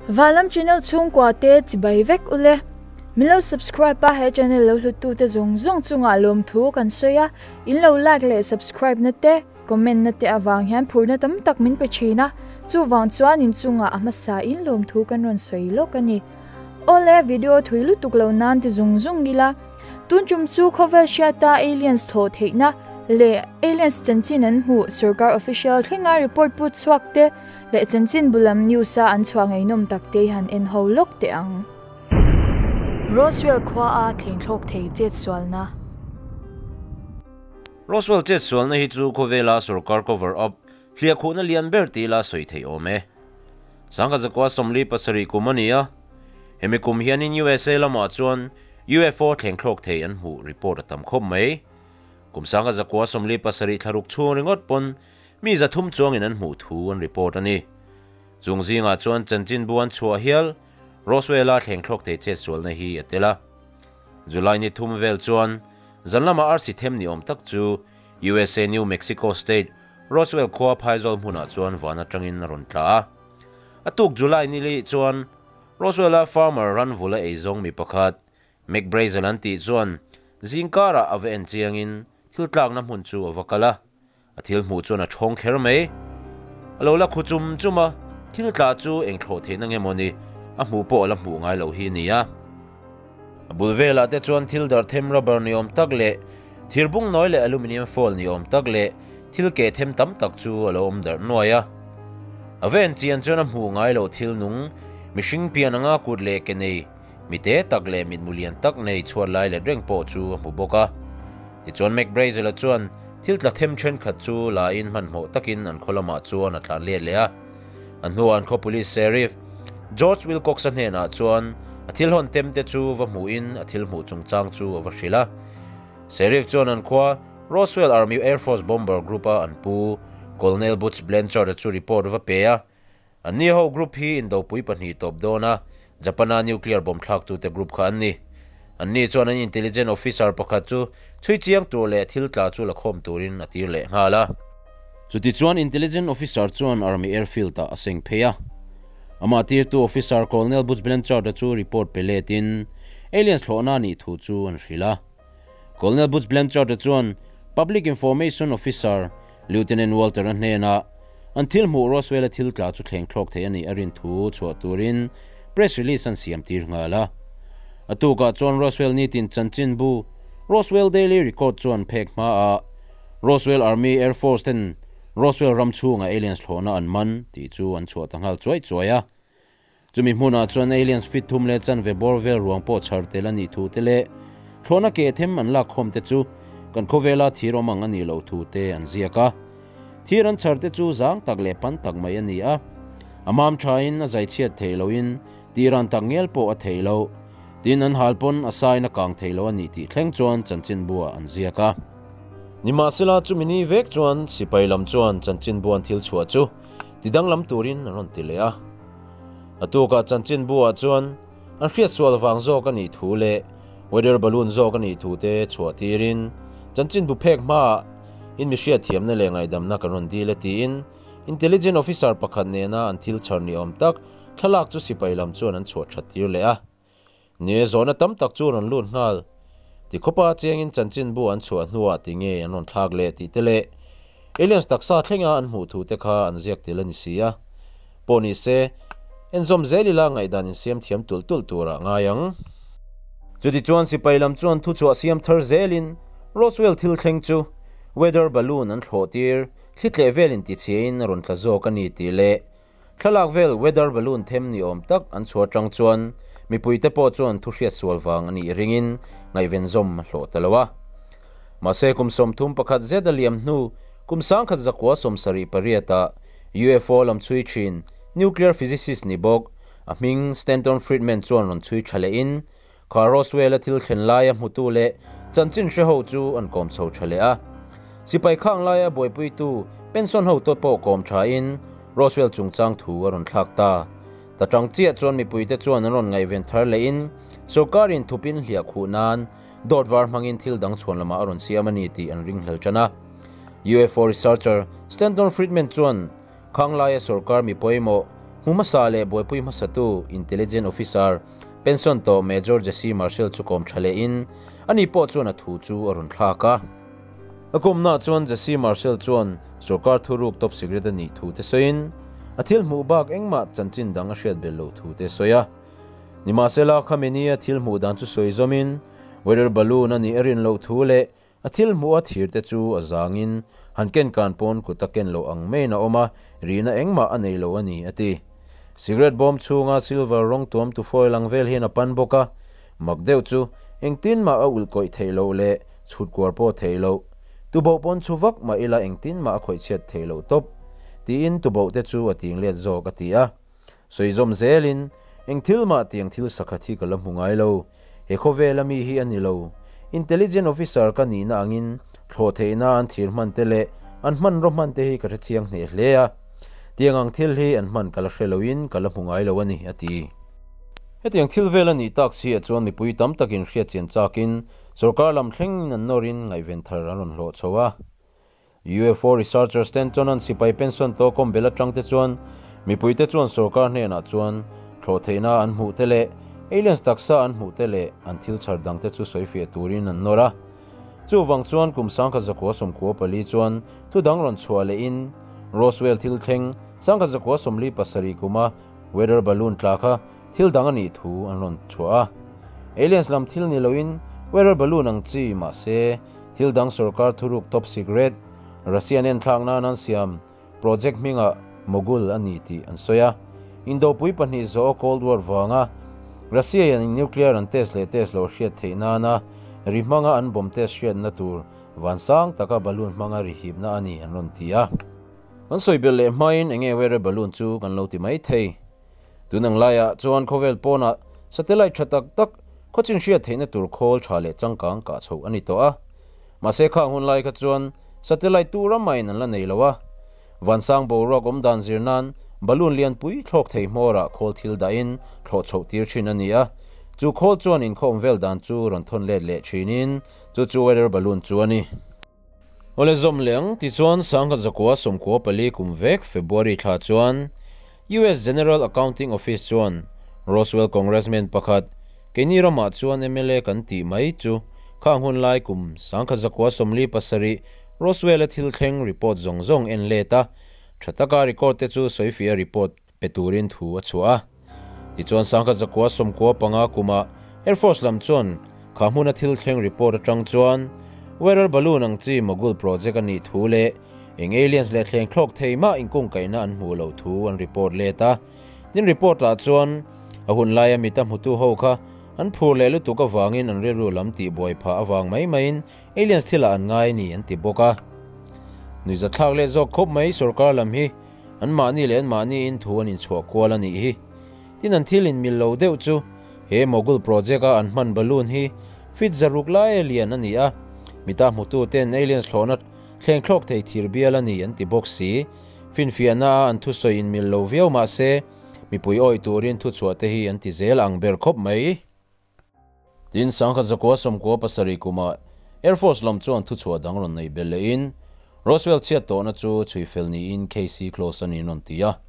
Vanlam channel chhungkua te chibai vek ule. Min lo subscribe a he channel lo hlut tu te zawng zawng chungah lawmthu kan sawi a, in lo like leh subscribe na te, comment na te avang hian phurna tam tak min pe thin a, chuvang chuan in chungah a hmasa in lawmthu kan rawn sawi lawk a ni. Awle video thui lutuk lo nan ti zung zung ila. Tun tum chu khawvel hriata aliens thlawh theihna leh aliens chanchin an hmuh sorkar official thlenga report put chhuak te leh chanchin bulam news a an chhuah ngeihnawm tak te han en ho lawk teh ang. Roswell khua a thleng thlawk thei chetsualna. Roswell chetsualna hi chu khawvela sorkar cover up hliahkhuhna lian ber ti ila sawi theih awm e. 1947 kum a ni a, hemi kum hianin USA lamah chuan UFO thleng thlawk thei an hmuh report a tam khawp mai. Kum 1947 thlaruk chhung ringawt pawn mi 300 chuangin an hmuh thu an report a ni. Chung zingah chuan chanchinbu an chhuah hial Roswell-a thleng thlawk thei chetsualna hi a tel a. July ni thum vel chuan zan lama arsi them ni awm tak chu USA New Mexico State Roswell khua phaizawl hmunah chuan van atangin a rawn tla a. A tuk July ni leh chuan Roswell-a farmer ranvula eizawng mi pakhat Mac Brazel an tih chuan zingkarah a va en chiangin thil tlakna hmun chu a va kal a. A thil hmuh chuan a thawng kher mai. A lo la khu chum chum a, thil tla chu eng thlawh theihna nge mawni a hmuh pawh a la hmuh ngai loh hi a ni a. A bul velah te chuan thil dar them rubber ni awm tak leh thir bung nawi leh aluminium foil ni awm tak leh thil keh them tam tak chu a lo awm darh nuai a. A ven chian chuan a hmuh ngai loh thil nung, mihring pian anga kut leh ke nei, mi te tak leh mitmu lian tak nei chhuat lai let reng pawh chu a hmu bawk a. Tichuan McBrazel-a chuan thil tla them thenkhat chu la in hmanhmawh takin an khaw lamah chuan a tlan let leh a. A hnuah an khaw police sheriff George Wilcox-a hnenah chuan a thil hawn tem te chu va hmuhin a thil hmuh chungchang chu a va hrilh a. Sheriff chuan an khua Roswell Army Air Force Bomber Group-a an pu Colonel Butch Blanchard-a chu report va pe a. Anni ho group hi indopui pahnih tawp dawn a, Japan-a nuclear bomb thlaktute group kha an ni. Anni chuan an intelligence officer pakhat chu chhui chiang tur leh thil tla chu la khawm turin a tir leh nghal a. Chutichuan intelligence officer chuan Army airfield-ah a seng phei a. Amah tirtu officer Colonel Butch Blanchard-a chu report pe letin aliens thlawhna a nih thu chu an hrilh a. Colonel Butch Blanchard-a chuan Public Information Officer Lieutenant Walter-a hnenah an thil hmuh Roswell-a thil tla chu thleng thlawk thei a nih a rin thu chhuah turin press release an siam tir nghal a. A tukah chuan Roswell nitin chanchinbu Roswell Daily Record chuan phek hmaah Roswell Army Air Force ten Roswell ram chhungah aliens thlawhna an man tih chu an chhuah ta nghal chuai chuai a. Chumi hmunah chuan aliens fit thum leh chanve bawr vel ruang pawh chhar tel a nih thu te leh thlawhna keh them an lak khawm te chu kan khawvela thir awm ang a nih loh thu te an ziak a. Thir an chhar te chu zang tak leh pan tak mai a ni a. A mam thain a zai chhiat theih lohin tihran tak ngel pawh a theih loh. Tin an hal pawn a sain a kang thei lo a nih tih thleng chuan chanchinbuah an ziak a. Nimahsela chumi ni vek chuan sipai lam chuan chanchinbuan thil chhuah chu tidanglam turin an rawn ti leh a. A tukah chanchinbuah chuan an hriatsual vang zawk a nih thu leh weather balloon zawk a nih thu te chhuah tirin chanchinbu phek hmaah in mi hriatthiamna leh ngaihdamna kan rawn dil e tiin intelligence officer pakhat nena an thil chhar ni awm tak thlalak chu sipai lam chuan an chhuah that tir leh a. Ni zawhna tam tak chu rawn lut nghal. Tikhawpa chengin chanchinbu an chhuah hnuah ti nge an rawn thlak leh tih te leh aliens taksa thlenga an hmuh thu te kha an ziak tel a ni si a. Pawh ni se, enzawm zel ila ngaihdan insiam thiam tulh tulh turah ngai ang. Chutichuan sipai lam chuan thuchhuah siam thar zelin Roswell thil thleng chu weather balloon an thlawh tir thli tleh velin tichhiain a rawn tla zawk a ni tih leh Thlalak vel weather balloon them ni awm tak an chhuah atang chuan mipuite pawh chuan thu hriat sual vang a nih ringin ngaihven zawm a hlawh ta lo a. Mahse kum 31 zet a liam hnu kum 1978 ah UFO lam chhui thin nuclear physicist ni bawk a hming Stanton Friedman chuan rawn chhui tha lehin kha Roswell-a thil thlen laia hmutu leh chanchin hre ho chu an kawm chho tha leh a. Sipai khang laia buaipuitu pension ho te pawh kawm thain Roswell chungchang thu a rawn thlak ta. Ta tang chiah chuan mipuite chuan an rawn ngaihven thar lehin sorkarin thupin hliah khuh nan dawt var hmangin thil dang chhuan lamah a rawn siam a ni tih an ring hlel tan a. UFO researcher Stanton Friedman chuan khang laia sorkar mi pawimawh Hmu hmasa leh buaipui hmasatu Intelligence Officer pension tawh Major Jesse Marshall chu kawm tha lehin ani pawh chuan a thu chu a rawn thlak a. A kawmnaah chuan Jesse Marshall chuan sorkar thuruk top secret a nih thu te sawiin a thil hmuh bak engmah chanchin dang a hriat belh loh thu te a sawi a. Nimahsela, khami nia thil hmuh dan chu sawi zawmin weather balloon a nih a rin loh thu leh A thil hmuh a thir te chu a zangin han ken kan pawn kut a ken loh ang maiin a awm a, rihna engmah a nei lo a ni, a ti. Cigarette bawm chhunga silver rawng tuam tu foil ang vel hian a pan bawk a, mak deuh chu engtin mah a ulh kawih theih loh leh chhut kuar pawh theih loh. Tuboh pawn chhu vak mah ila engtin mah a khawih chhiat theih loh tawp, tiin tuboh te chu a ting let zawk a ti a. Sawi zawm zelin, Eng thil mah tiang thil sakhat hi ka la hmu ngai lo. He khawvela mi hi a ni lo. Intelligent officer ka nihna angin thlawh theihna an thir hman te leh an hmanraw hman te hi ka hre chiang hneh hle a. Tiang ang thil hi an hman ka la hre loin ka la hmu ngai lo a ni, a ti. Hetiang thil vel a nih tak si ah chuan mipui tam takin hriatchian chakin sorkar lam thlengin an nawrin ngaihven thar an rawn hlawh chho a. UFO researcher Stanton-a'n sipai pension tawh kawm bel atangte chuan mipuite chuan sorkar hnenah chuan thlawh theihna an hmuh te leh aliens taksa an hmuh te leh an thil chhar dangte chu sawifiah turin an nawr a. Chuvang chuan kum 1994 chuan thu dang rawn chhuah lehin Roswell thil thleng 1947 kuma weather balloon tla kha thil dang a nih thu an rawn chhuah a. Aliens lam thil ni loin weather balloon ang chi mahse Thil dang sorkar thuruk top secret, Russian enthlak nan an siam project hmingah Mogul a ni tih an sawi a. Indopui pahnih zawh Cold War vanga Russia in nuclear an test leh test loh hriat theih nana ri hmanga an bomb test hriatna tur vansang taka balloon hmanga ri hipna a ni an rawn ti a. Kan sawi belh leh hmain enge weather balloon chu kan lo ti mai thei. Tun ang laiah chuan khawvel pawnah satellite tha tak tak khawchin hriat theihna tur khawl tha leh changkang kah chhoh a ni tawh a. Mahse khang hun lai kha chuan satellite tur amahin an la nei lo a. Vansang boruak awm dan zir nan balloon lianpui thlawk thei hmawrah khawl thil dahin thlawh chhoh tir thin a ni a. Chu khawl chuan inkhawm vel dan chu rawn thawn let leh thinin chu chu weather balloon chu a ni. Awle zawm leh ang tichuan 1994 kum vek February thla chuan US General Accounting Office chuan Roswell Congressman pakhat keini ramah chuan mla kan tih mai chu khang hun lai kum 1947 Roswell-a thil thleng report zawng zawng en let a, tha taka record te chu sawifiah report pe turin thu a chhuah a. Tichuan 1995 kumah Air Force lam chuan kha hmuna thil thleng report atang chuan weather balloon ang chi Mogul project a nih thu leh eng aliens leh thleng thlawk thei mah inkungkaihna an hmuh loh thu an report let a. Tin report ah chuan a hun laia mita hmutu ho kha an phur leh lutuk avangin an rilru lam tih buai phah avang mai maiin aliens thilah an ngai a ni an ti bawk a. Nuihzathlak leh zawk khawp mai sorkar lam hi An mahni leh an mahni in thu an inchhuah kual a nih hi. Tin an thil inmil lo deuh chu he Mogul project a an hman balloon hi feet zaruk lai a lian a ni a, mita hmutu ten aliens thlawhna thleng thlawk thei thir bial a ni an ti bawk si. Finfiahna a an thusawi inmil lo viau mahse mipui awih turin thuchhuah te hi an ti zel ang ber khawp mai. Tin, 1997 kumah Air Force lam chuan thuchhuah dang rawn nei belh lehin Roswell chhiat tawhna chu chhui fel niin Casey Close a niin rawn ti a.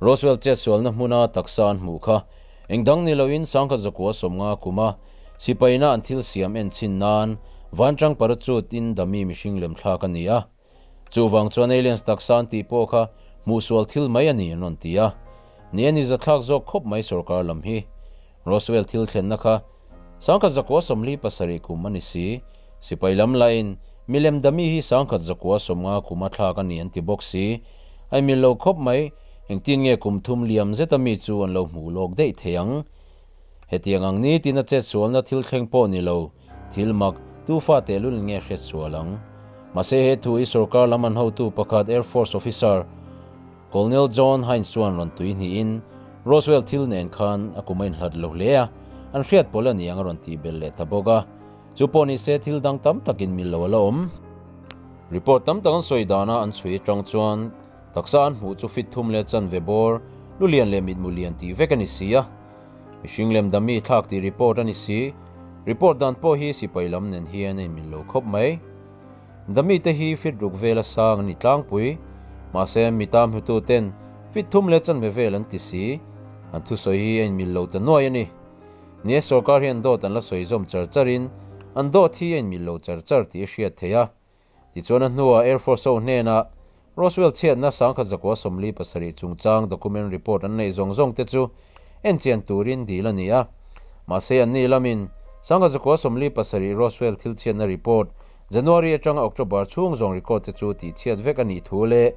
Roswell chetsualna hmuna taksa an hmuh kha eng dang ni loin 1950 kuma sipaina an thil siam en chhin nan vanchang parachute in dummy mihring lem thlak a ni a. Chuvang chuan aliens taksa an tih pawh kha hmuhsual thil mai a ni an rawn ti a. Ni a ni zathlak zawk khawp mai sorkar lam hi. Roswell thil thlenna kha 1947 kum a ni si. Sipai lam lahin milem dami hi 1950 kum a thlak a ni an ti bawk si. A inmil lo khawp mai, engtin nge kum thum liam zeta mi chu an lo hmuh lawk daih thei ang? Hetiang ang nitin a chetsualna thil thleng pawh ni lo. Thil mak, tu fa tehlul nge hriat sual ang? Mahse he thu hi sorkar lam an hotu pakhat Air Force officer Colonel John Hines chuan rawn tui hnihin Roswell thil nen khan a kum a inhlat lo hle a, an hriat pawl a ni ang a rawn tih belh leh ta bawk a. Chu pawh ni se thil dang tam takin mil lo a la awm. Report tam tak an sawi dana an chhui atang chuan taksa an hmuh chu fit thum leh chanve bawr, lu lian leh mitmu lian tih vek a ni si a. Mihring lem dami thlak tih report a ni si. Report dan pawh hi sipai lam nen hian a inmil lo khawp mai. Dami te hi fit ruk vela sang an ni tlangpui. Mahse, mi tam hmutu ten Feet thum leh chanve vel an ti si. An thusawi hi a inmil lo ta nuai a ni. Ni e, sorkar hian dawt an la sawi zawm char charin an dawt hi a inmil lo char char tih a hriat theih a. Tichuan a hnuah Air Force ho hnenah Roswell chhiatna 1947 chungchang document report an neih zawng zawng te chu enchian turin dil a ni a. Mahse anni lamin 1947 Roswell thil chhiatna report January atanga October chhung zawng record te chu tihchhiat vek a nih thu leh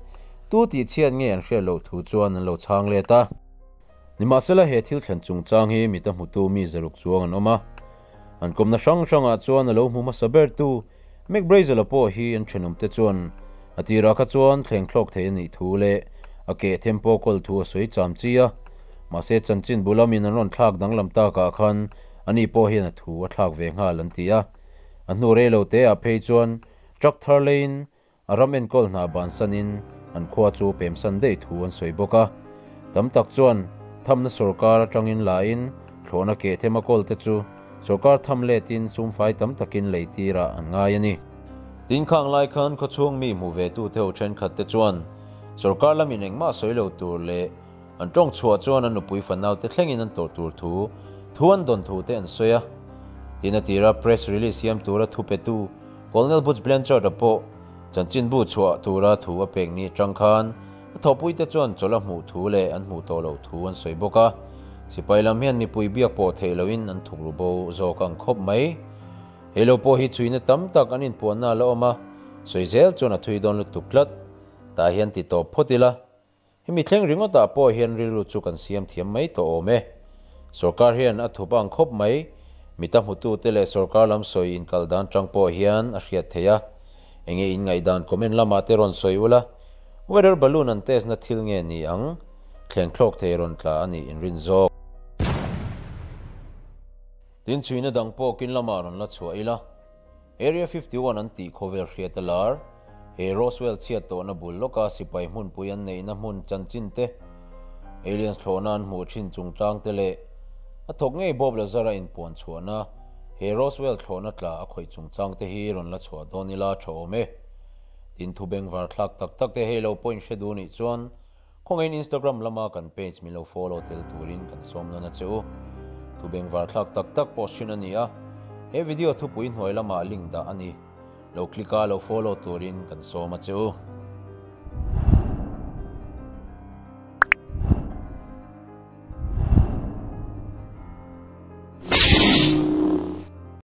tu tihchhiat nge an hriat loh thu chuan an lo chhang let a. Nimahsela he thil thlen chungchang hi mita hmutu mi zaruk chuang an awm a. An kawmna hrang hrangah chuan a lo hmu hmasa bertu McBrazel-a pawh hi an thenawmte chuan a tirah kha chuan thleng thlawk thei a nih thu leh a keh them pawh kawl thu a sawi cham chi a. Mahse chanchin bu lamin an rawn thlak danglam takah khan ani pawh hian a thu a thlak ve nghal an ti a. A hnu rei lo teah phei chuan truck thar leiin a ram enkawl hna bansanin an khua chu pemsan daih thu an sawi bawk a. Tam tak chuan thamna sorkar atangin lain thlawhna keh them a kawl te chu sorkar tham letin sumfai tam takin lei tirah an ngai a ni. Tin khang lai khan khawchhung mi hmu ve tu te ho thenkhat te chuan sorkar lamin engmah sawi lo tur leh an tawng chhuah chuan an nupui fanau te thlengin an tawrh tur thu thu an dawn thu te an sawi a. Tin a tira press release siam tura thu petu Colonel Butch Blanchard-a pawh chanchinbu chhuah tura thu a pek ni atang khan a thawhpuite chuan chawlh a hmuh thu leh an hmuh tawh loh thu an sawi bawk a. Sipai lam hian mipui biak pawh theih lohin an thuk ru bo zawk ang khawp mai. Hei lo pawh hi chhuina tam tak an inpuanna a la awm a, sawi zel chuan a thui dawn lutuk tlat. Tah hian ti tawp phawt ila. Hemi thleng ringawtah pawh hian rilru chu kan siam thiam mai tawh awm e. Sorkar hian a thup ang khawp mai, mita hmutute leh sorkar lam sawi inkal dan tang pawh hian a hriat theih a. Enge in ngaihdan comment lamah te rawn sawi ula, weather balloon an test na thil nge ni ang, thleng thlawk thei rawn tla a nih inrin zawk. Tin chhuina dang pawh kin lamah rawn la chhuah ila. Area 51 an tih khawvel hriat a lar. He Roswell chhiat tawhna bul lawka sipai hmunpui an neihna hmun chanchin te, aliens thlawhna an hmuh thin chungchang te leh a thawk ngei Bob Lazar-a inpuan chhuahna he Roswell thlawhna tla a khawih chungchang te hi rawn la chhuah dawn ila tha awm e. Tin thu bengvar thlak tak tak te hei lo pawh in hre duh nih chuan Khawngaihin Instagram lama kan page min lo follow tel turin kan sawm nawn a che u. Thu bengvar thlak tak tak post thin a ni a, he video thupui hnuai lamah link dah a ni. Lo click a lo follow turin kan sawm a che u.